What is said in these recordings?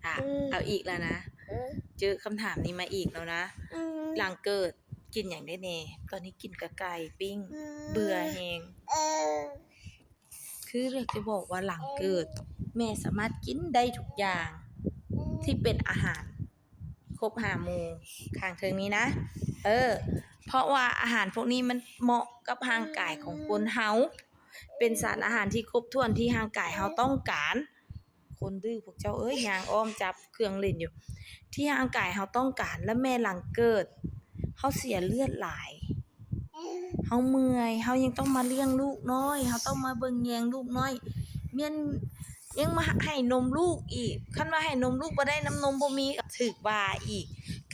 ອ່ະ ເອົາອີກແລ້ວນະ ເຈີຄຳຖາມນີ້ມາອີກແລ້ວນະ. ຫຼັງເກີດກິນຫຍັງໄດ້ແດ່? ຕອນນີ້ກິນແຕ່ໄກ່ປີ້ງ ເບື່ອແຮງ. ຄືຢາກຈະບອກວ່າຫຼັງເກີດ ແມ່ສາມາດກິນໄດ້ທຸກຢ່າງທີ່ເປັນອາຫານຄົບຫ້າໝູ່ຂ້າງເທິງນີ້ນະ. ເອີ ເພາະວ່າອາຫານພວກນີ້ມັນເໝາະກັບຮ່າງກາຍຂອງຄົນເຮົາ ເປັນສານອາຫານທີ່ຄົບຖ້ວນທີ່ຮ່າງກາຍເຮົາຕ້ອງການ. ຄົນດື້ພວກເຈົ້າເອີຍ ຍ່າງອ້ອມຈັບເຄື່ອງຫຼິ້ນຢູ່ ທີ່ຮ່າງກາຍເຮົາຕ້ອງການ. ແລະແມ່ຫຼັງເກີດ ເຮົາເສຍເລືອດຫຼາຍ ເຮົາເມື່ອຍ ເຮົາຍັງຕ້ອງມາລ້ຽງລູກນ້ອຍ ເຮົາຕ້ອງມາເບິ່ງແຍງລູກນ້ອຍ ແມ່ນຍັງມາໃຫ້ນົມລູກອີກ. ຄັນວ່າໃຫ້ນົມລູກບໍ່ໄດ້ ນ້ຳນົມບໍ່ມີ ກໍຖືກວ່າອີກ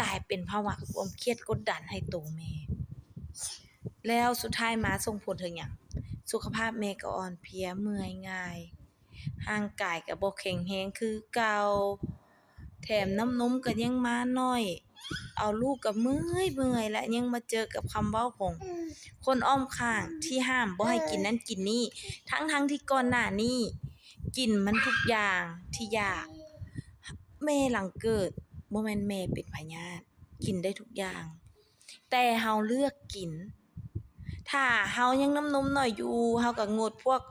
ກາຍເປັນພາວະຄວາມຄຽດກົດດັນໃຫ້ໂຕແມ່ ແລ້ວສຸດທ້າຍມາສົ່ງຜົນເຖິງຫຍັງ? ສຸຂະພາບແມ່ກໍອ່ອນເພຍ ເມື່ອຍງ່າຍ ຮ່າງກາຍກໍບໍ່ແຂງແຮງຄືເກົ່າ ແຖມນ້ຳນົມກໍຍັງມາໜ້ອຍ ເອົາລູກກໍເມື່ອຍໆ ແລະຍັງມາເຈີກັບຄຳເວົ້າຂອງຄົນອ້ອມຂ້າງທີ່ຫ້າມບໍ່ໃຫ້ກິນນັ້ນກິນນີ້ ທັງໆທີ່ກ່ອນໜ້ານີ້ກິນມັນທຸກຢ່າງທີ່ຢາກ. ແມ່ຫຼັງເກີດ ບໍ່ແມ່ນແມ່ເປັນພະຍາດ ກິນໄດ້ທຸກຢ່າງ ແຕ່ເຮົາເລືອກກິນ. ຖ້າເຮົາຍັງນ້ຳນົມໜ້ອຍຢູ່ ເຮົາກໍງົດພວກ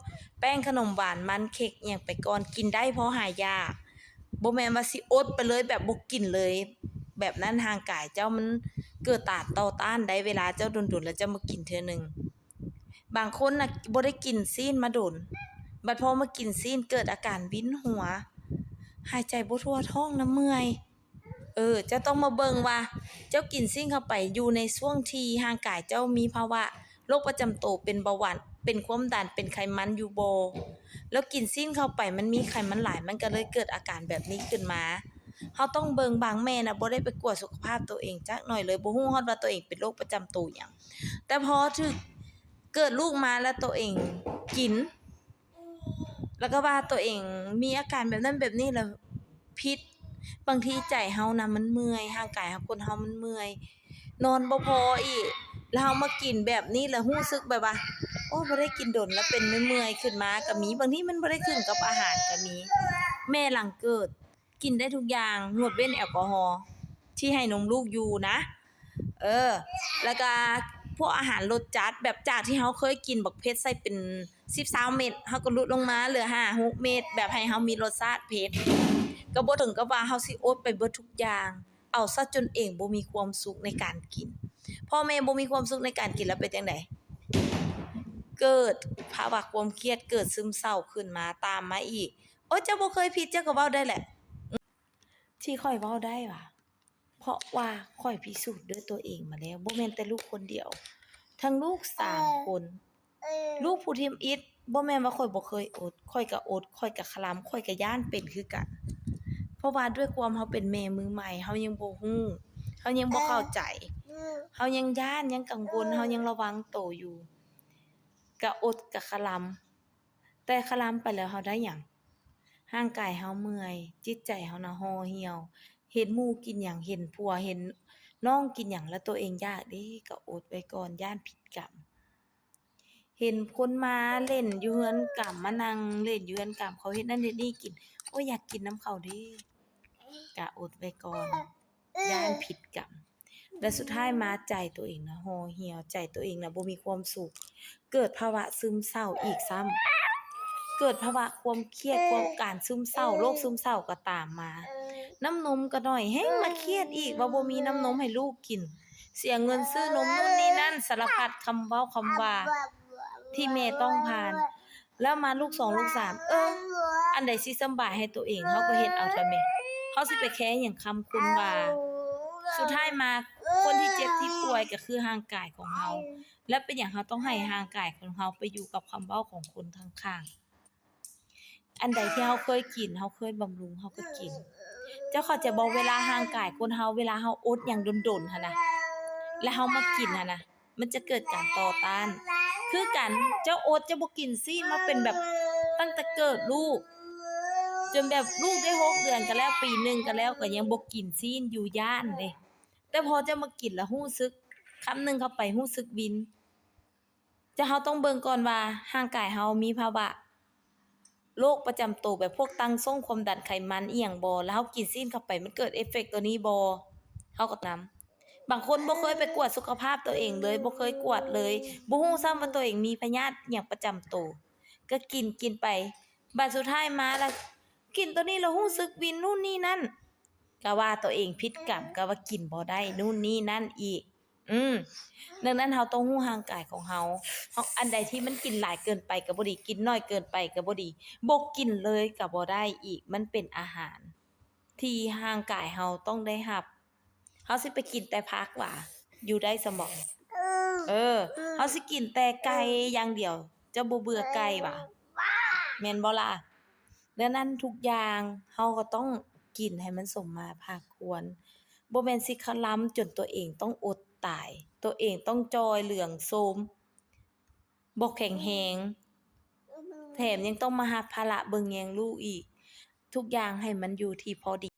ແປ້ງຂະໜົມຫວານ ມັນ ເຄັກ ອີ່ຫຍັງໄປກ່ອນ ກິນໄດ້ພໍຫາຢາກ. ບໍ່ແມ່ນວ່າຊິອົດໄປເລີຍ ແບບບໍ່ກິນເລີຍ ແບບນັ້ນຮ່າງກາຍເຈົ້າມັນເກີດຕ້ານ ຕໍ່ຕ້ານໄດ້ ເວລາເຈົ້າດົນໆ ແລ້ວເຈົ້າມາກິນເທື່ອໜຶ່ງ. ບາງຄົນນະບໍ່ໄດ້ກິນຊີ້ນມາດົນ ບັດພໍມາກິນຊີ້ນເກີດອາການວິນຫົວ ຫາຍໃຈບໍ່ທົ່ວທ້ອງນະ ເມື່ອຍ. ເອີ ເຈົ້າຕ້ອງມາເບິ່ງວ່າເຈົ້າກິນຊີ້ນເຂົ້າໄປຢູ່ໃນຊ່ວງທີ່ຮ່າງກາຍເຈົ້າມີພາວະໂລກປະຈຳໂຕ ເປັນເບົາຫວານ ເປັນຄວາມດັນ ເປັນໄຂມັນຢູ່ບໍ່? ແລ້ວກິນຊີ້ນເຂົ້າໄປມັນມີໄຂມັນຫຼາຍ ມັນກໍເລີຍເກີດອາການແບບນີ້ຂຶ້ນມາ. ເຮົາຕ້ອງເບິ່ງ ບາງແມ່ນະບໍ່ໄດ້ໄປກວດສຸຂະພາບໂຕເອງຈັກໜ້ອຍເລີຍ ບໍ່ຮູ້ຮອດວ່າໂຕເອງເປັນໂລກປະຈຳໂຕຫຍັງ ແຕ່ພໍຖືກເກີດລູກມາແລ້ວໂຕເອງກິນ ແລ້ວກໍວ່າຕົວເອງມີອາການແບບນັ້ນແບບນີ້ແລ້ວຜິດ. ບາງທີໃຈເຮົານະມັນເມື່ອຍ ຮ່າງກາຍເຮົາ ຄົນເຮົາມັນເມື່ອຍ ນອນບໍ່ພໍອີກ ແລ້ວເຮົາມາກິນແບບນີ້ ແລ້ວຮູ້ສຶກແບບວ່າ ໂອ້ ບໍ່ໄດ້ກິນດົນ ແລ້ວເປັນເມື່ອຍໆຂຶ້ນມາກໍມີ. ບາງທີມັນບໍ່ໄດ້ຂຶ້ນກັບອາຫານກໍມີ. ແມ່ຫຼັງເກີດ ກິນໄດ້ທຸກຢ່າງ ງົດເວັ້ນແອລກໍຮໍທີ່ໃຫ້ນົມລູກຢູ່ນະ. ເອີ ແລ້ວກະພວກອາຫານລົດຈັດ ແບບຈາກທີ່ເຮົາເຄີຍກິນບັກເຜັດໃສ່ເປັນສິບ ຊາວເມັດ ເຮົາກໍຫຼຸດລົງມາເຫຼືອຫ້າ ຫົກເມັດ ແບບໃຫ້ເຮົາມີລົດຊາດເຜັດ ກໍບໍ່ເຖິງກັບວ່າເຮົາຊິອົດໄປເບິດທຸກຢ່າງ ເອົາຊະຈົນເອງບໍ່ມີຄວາມສຸກໃນການກິນ. ພໍ່ແມ່ບໍ່ມີຄວາມສຸກໃນການກິນແລ້ວເປັນຈັ່ງໃດ? ເກີດພາວະຄວາມຄຽດ ເກີດຊຶມເສົ້າຂຶ້ນມາ ຕາມມາອີກ. ໂອ້ຍ ເຈົ້າບໍ່ເຄີຍຜິດ ເຈົ້າກໍເວົ້າໄດ້ແຫຼະ. ທີ່ຂ້ອຍເວົ້າໄດ້ຫວາ ເພາະວ່າຂ້ອຍພິສູດດ້ວຍຕົວເອງມາແລ້ວ ບໍ່ແມ່ນແຕ່ລູກຄົນດຽວ ທັງລູກສາມຄົນ. ລູກຜູ້ທຳອິດ ບໍ່ແມ່ນວ່າຂ້ອຍບໍ່ເຄີຍອົດ ຂ້ອຍກະອົດ ຂ້ອຍກະຄະລຳ ຂ້ອຍກະຢ້ານເປັນຄືກັນ ເພາະວ່າດ້ວຍຄວາມເຮົາເປັນແມ່ມືໃໝ່ ເຮົາຍັງບໍ່ຮູ້ ເຮົາຍັງບໍ່ເຂົ້າໃຈ ເຮົາຍັງຢ້ານ ຍັງກັງວົນ ເຮົາຍັງລະວັງໂຕຢູ່ ກະອົດກະຄະລຳ. ແຕ່ຄະລຳໄປແລ້ວເຮົາໄດ້ຫຍັງ? ຮ່າງກາຍເຮົາເມື່ອຍ, ຈິດໃຈເຮົານະຫໍ່ຫ່ຽວ. ເຫັນໝູ່ກິນຫຍັງ, ເຫັນຜົວ, ເຫັນນ້ອງກິນຫຍັງ ແລ້ວໂຕເອງຢາກເດ້, ກໍອົດໄວ້ກ່ອນ, ຢ້ານຜິດກຳ. ເຫັນຄົນມາຫຼິ້ນຢູ່ເຮືອນກຳ, ມານັ່ງຫຼິ້ນຢູ່ເຮືອນກຳ, ເຂົາເຮັດນັ້ນເຮັດນີ້ກິນ, ໂອ້ຍ, ຢາກກິນນຳເຂົາເດ້, ກະອົດໄວ້ກ່ອນ. ຢ້ານຜິດກຳ ແລະ ສຸດທ້າຍມາໃຈໂຕເອງນະຫໍ່ຫ່ຽວ, ໃຈໂຕເອງນະບໍ່ມີຄວາມສຸກ, ເກີດພາວະຊຶມເສົ້າອີກຊ້ຳ, ເກີດພາວະຄວາມຄຽດ, ຄວາມການຊຶມເສົ້າ, ໂລກຊຶມເສົ້າກໍຕາມມາ, ນ້ຳນົມກໍໜ້ອຍ, ແຮ່ງມາຄຽດອີກວ່າບໍ່ມີນ້ຳນົມໃຫ້ລູກກິນ, ເສຍເງິນຊື້ນົມໂນ່ນນີ້ນັ້ນ, ສາລະພັດຄຳເວົ້າຄຳວ່າທີ່ແມ່ຕ້ອງຜ່ານ. ແລ້ວມາລູກສອງລູກສາມ ເອີ ອັນໃດຊິສຳບາຍໃຫ້ໂຕເອງ ເຮົາກໍເຮັດເອົາເທື່ອແມ່. ເຮົາຊິໄປແຄຫຍັງຄຳຄຸນວ່າ. ສຸດທ້າຍມາ ຄົນທີ່ເຈັບທີ່ປ່ວຍກໍຄືຮ່າງກາຍຂອງເຮົາ. ແລ້ວເປັນຫຍັງເຮົາຕ້ອງໃຫ້ຮ່າງກາຍຂອງເຮົາໄປຢູ່ກັບຄຳເວົ້າຂອງຄົນຂ້າງໆ? ອັນໃດທີ່ເຮົາເຄີຍກິນ, ເຮົາເຄີຍບຳລຸງ, ເຮົາກໍກິນ. ເຈົ້າເຂົ້າໃຈບໍ່? ເວລາຮ່າງກາຍຄົນເຮົາ, ເວລາເຮົາອົດຫຍັງດົນໆຫັ້ນນະ, ແລ້ວເຮົາມາກິນຫັ້ນນະ, ມັນຈະເກີດການຕໍ່ຕ້ານ. ຄືກັນ, ເຈົ້າອົດ, ເຈົ້າບໍ່ກິນຊີ້ນມາເປັນແບບຕັ້ງແຕ່ເກີດລູກ, ຈົນແບບລູກໄດ້ຫົກເດືອນກໍແລ້ວ, ປີໜຶ່ງກໍແລ້ວ, ກໍຍັງບໍ່ກິນຊີ້ນຢູ່, ຢ້ານເດ້. ແຕ່ພໍເຈົ້າມາກິນແລ້ວຮູ້ສຶກ, ຄຳໜຶ່ງເຂົ້າໄປຮູ້ສຶກວິນ. ເຈົ້າ, ເຮົາຕ້ອງເບິ່ງກ່ອນວ່າຮ່າງກາຍເຮົາມີພາວະ ໂລກປະຈຳໂຕ ແບບພວກຕັ້ງສົ່ງ ຄວາມດັນ ໄຂມັນ ອີ່ຫຍັງບໍ່ ແລ້ວເຮົາກິນຊີ້ນເຂົ້າໄປ ມັນເກີດເອຟເຟັກຕົວນີ້ບໍ່ ເຮົາກໍນຳ. ບາງຄົນບໍ່ເຄີຍໄປກວດສຸຂະພາບຕົວເອງເລີຍ ບໍ່ເຄີຍກວດເລີຍ ບໍ່ຮູ້ຊ້ຳວ່າຕົວເອງມີພະຍາດຫຍັງປະຈຳໂຕ ກໍກິນ ກິນໄປ ບາດສຸດທ້າຍມາລະ ກິນຕົວນີ້ລະຮູ້ສຶກວິນ ນູ້ນນີ້ນັ້ນ ກະວ່າຕົວເອງຜິດກຳ ກະວ່າກິນບໍ່ໄດ້ ນູ້ນນີ້ນັ້ນອີກ. ອືມ ດັ່ງນັ້ນເຮົາຕ້ອງຮູ້ຮ່າງກາຍຂອງເຮົາ ເຮົາ ອັນໃດທີ່ມັນກິນຫຼາຍເກີນໄປກໍບໍ່ດີ ກິນໜ້ອຍເກີນໄປກໍບໍ່ດີ ບໍ່ກິນເລີຍກໍບໍ່ໄດ້ອີກ ມັນເປັນອາຫານທີ່ຮ່າງກາຍເຮົາຕ້ອງໄດ້ຮັບ. ເຮົາຊິໄປກິນແຕ່ຜັກຫວາ ຢູ່ໄດ້ສະໝໍ ເອີ ເຮົາຊິກິນແຕ່ໄກ່ຢ່າງດຽວ ເຈົ້າບໍ່ເບື່ອໄກ່ຫວາ ແມ່ນບໍ່ລະ? ດັ່ງນັ້ນທຸກຢ່າງເຮົາກໍຕ້ອງກິນໃຫ້ມັນສົມມາພາຄວນ ບໍ່ແມ່ນຊິຄະລຳຈົນຕົວເອງຕ້ອງອົດຕາຍ ຕົວເອງຕ້ອງຈ່ອຍເຫຼືອງໂຊມ ບໍ່ແຂງແຮງ ແຖມຍັງຕ້ອງມາຮັບພາລະເບິ່ງແຍງລູກອີກ ທຸກຢ່າງໃຫ້ມັນຢູ່ທີ່ພໍດີ.